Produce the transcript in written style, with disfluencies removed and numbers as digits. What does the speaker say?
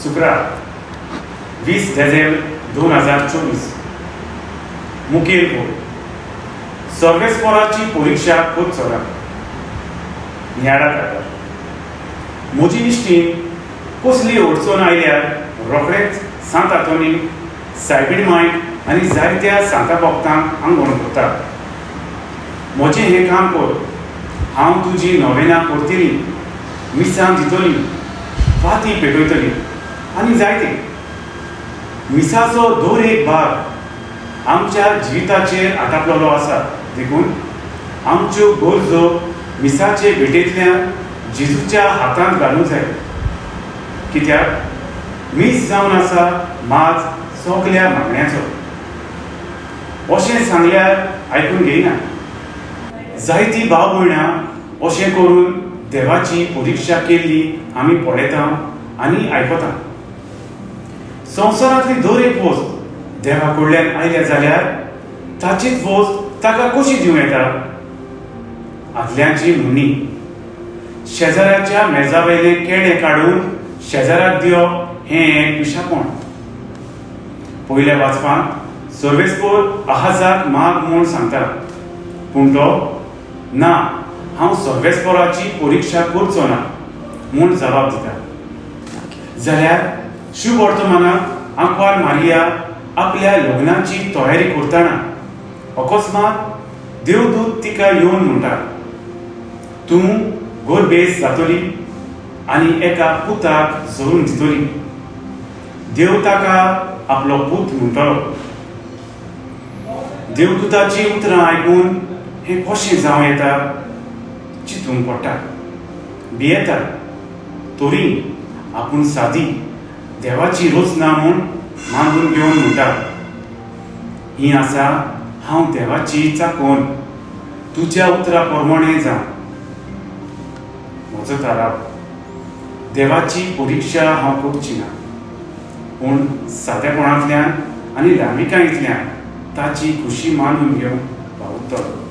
शुक्रार, 20 देझेंब्र 2024. मुखेल बोल सर्वेस्पोराची परिक्षा खूब चला नियाळा काडटा. म्हजी इश्टीन कसली अडचण आयल्यार रोखडेच सांत आंतोनीक, सायबीण मायक आनी जायत्या सांता भक्तांक आंगवण करता. म्हजें हें काम कर, हांव तुजी नोवेनां करतली, मिसां दितली, फाती पेटयतली आनी जायते. मिसाचो दर एक भाग आमच्या जिविताचेर आटापलेलो आसा. देखून आमच्यो गरजो मिसाचे भेटेंतल्यान जेजूच्या हातांत घालूंक जाय, कित्याक मीस जावन आसा माज सगल्या मागण्याचो. अशें सांगल्यार आयकून घेयना. जायतीं भाव भयणां अशें करून देवाची परिक्षा केल्ली आमी पळयता आनी आयकता. संवसारांतली दर एक वस्त देवा कडल्यान आयल्या जाल्यार ताचीच वस्त ताका कशी दिवं येता? आदल्यांची म्हणणी, शेजाऱ्याच्या मेजावयलें केळें काडून शेजाऱ्याक दिवप हें एक पिशापण. पयल्या वाचपांत सर्वेस्पोर आहाजाक माग म्हूण सांगता, पूण तो ना, हांव सर्वेस्पोराची परिक्षा करचो ना म्हूण जबाब दिता. जाल्यार शुभवर्तमानात आंकवार मारिया आपल्या लग्नाची तयारी करतना अकस्मात देवदूत तिका येवन म्हणटा, तूं गर्भेस्त जातली आनी एका पुताक जरून दितली. देव ताका आपलो पूत म्हणटलो. देवदूताची उतरां आयकून हें कशें जावं येता चिंतूंक पडटा. भियेता, तरी आपूण सादी देवाची रचना म्हूण मानून घेवन म्हणटा, ही आसा हांव देवाची चाकोन, तुज्या उतरा प्रमाणे जावं. म्हजो थाराव, देवाची परिक्षा हांव करची ना, पूण सादेपणांतल्यान आनी ल्हानविकायेंतल्यान ताची खुशी मानून घेवन वावुरतलो.